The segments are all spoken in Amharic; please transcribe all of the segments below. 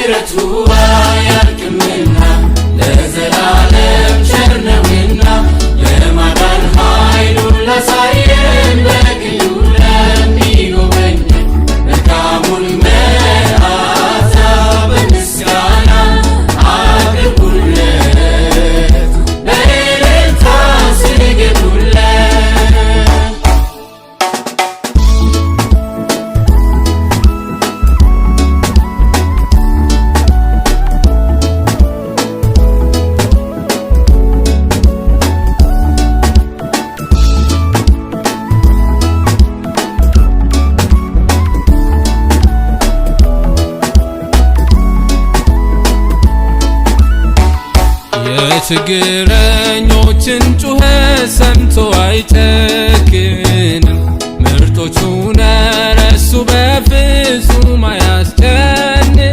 ምሕረቱ አያልቅምና ለዘላለም ቸር ነውና የማዳን ኃይሉን ላሳየን በግሉ ለሚጎበኘን መልካሙን መዓዛ በምስጋና አቅርቡለት፣ በእልልታ ስገዱለት። የችግረኞችን ጩኸት ሰምቶ አይጨክንም። ምርጦቹን እረሱ በፍጹም አያስጨንቅም።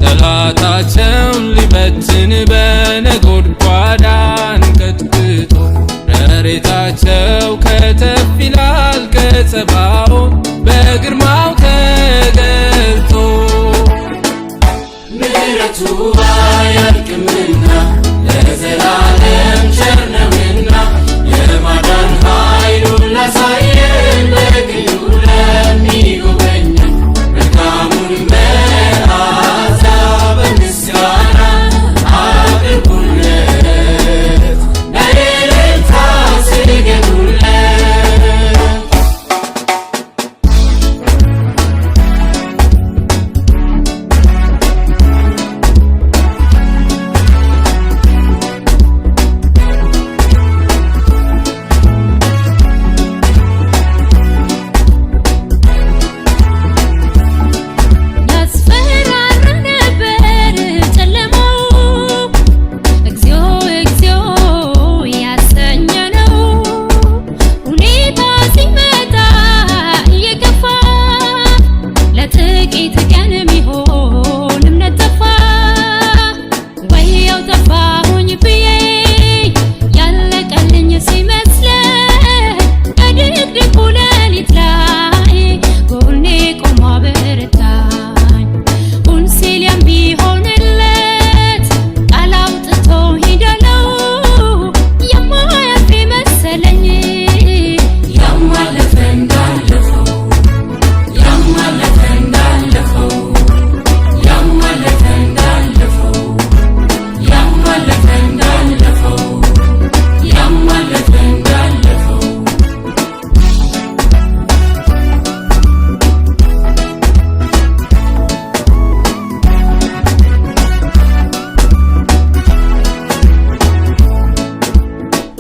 ጠላታቸውን ሊበትን በነጎድጓድ አንቀጥቅጦ ረድኤታቸው ከተፍ ይላል ከጸባኦት በግርማው ተገልጦ። ምሕረቱ አያልቅምና ለዘላለም ቸር ነውና የማዳን ኃይሉን ላሳየን በግሉ ለሚጎበኘን መልካሙን መዓዛ በምስጋና አቅርቡለት፣ በእልልታ ስገዱለት። ያስፈራራ ነበር ጨለማው፣ እግዚኦ እግዚኦ ያሰኘ ነው። ሁኔታ ሲመጣ እየከፋ ለጥቂት ቀን ሚሆን እምነት ጠፋ። ወየው ጠፋሁኝ ብዬ ያለቀልኝ ሲመስለኝ በድቅድቁ ሌሊት ላይ ጎኔ ቆሞ አበረታኝ። ሁን ሲል የሚሆንለት ቃል አውጥቶ ሂዳለው የማያልፍ መሰለኝ። ያማለፈ እንዳለፈው፣ ያማለፈ እንዳለፈው፣ ያማለፈ እንዳለፈው፣ ያማለፈ እንዳለፈው፣ ያማለፈ እንዳለፈው።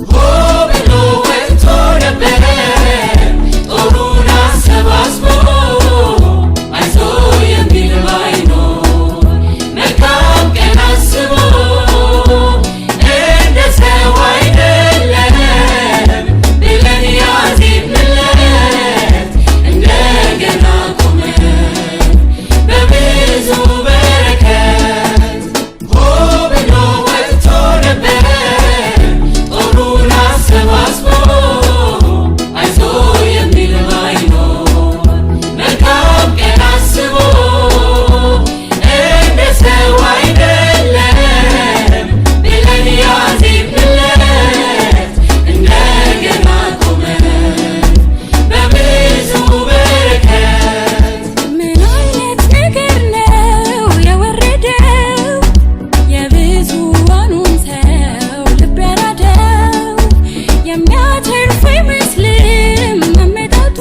ሆ ብሎ ወጥቶ ነበረ ጦሩን አሰባስቦ፣ አይዞ የሚል ባይኖር መልካም ቀን አስቦ፣ እንደ ሰው አይደለም ብለን ያዜምንለት እንደገና ቆመ በብዙ በረከት። ሆ ብሎ ወጥቶ ነበረ ጦሩን አሰባስቦ፣ አይዞ የሚል ባይኖር መልካም ቀን አስቦ፣ እንደ ሰው አይደለም ብለን ያዜምንለት እንደገና ቆመ በብዙ በረከት። ምን አይነት ነገር ነው የወረደው? የብዙሃኑን ሰው ልብ ያራደው። የሚያተርፍ አይመስልም አመጣጡ፣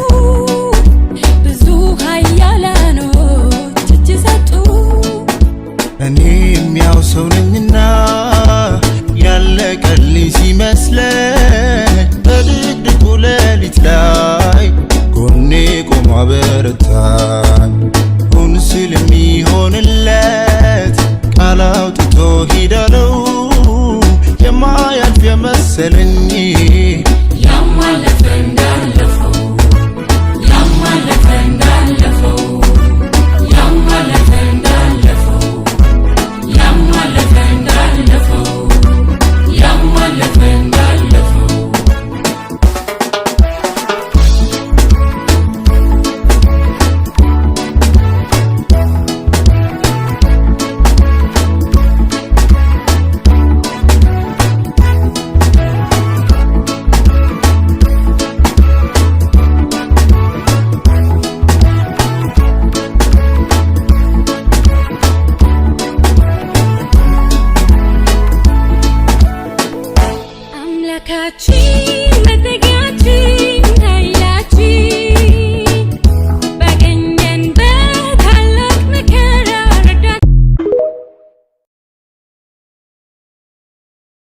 ብዙ ኃያላኖች እጅ ሰጡ። እኔም ያው ሰው ነኝና ያለቀልኝ ሲመስለኝ በድቅድቁ ሌሊት ላይ ጎኔ ቆሞ አበረታኝ። ሁን ስል የሚሆንለት ቃል አውጥቶ ሂዳለው የማያልፍ የመሰለኝ። ያማለፈ እንዳለፈው፣ ያማለፈ እንዳለፈው፣ ያማለፈ እንዳለፈው፣ ያማለፈ እንዳለፈው፣ ያማለፈ እንዳለፈው። ያቺ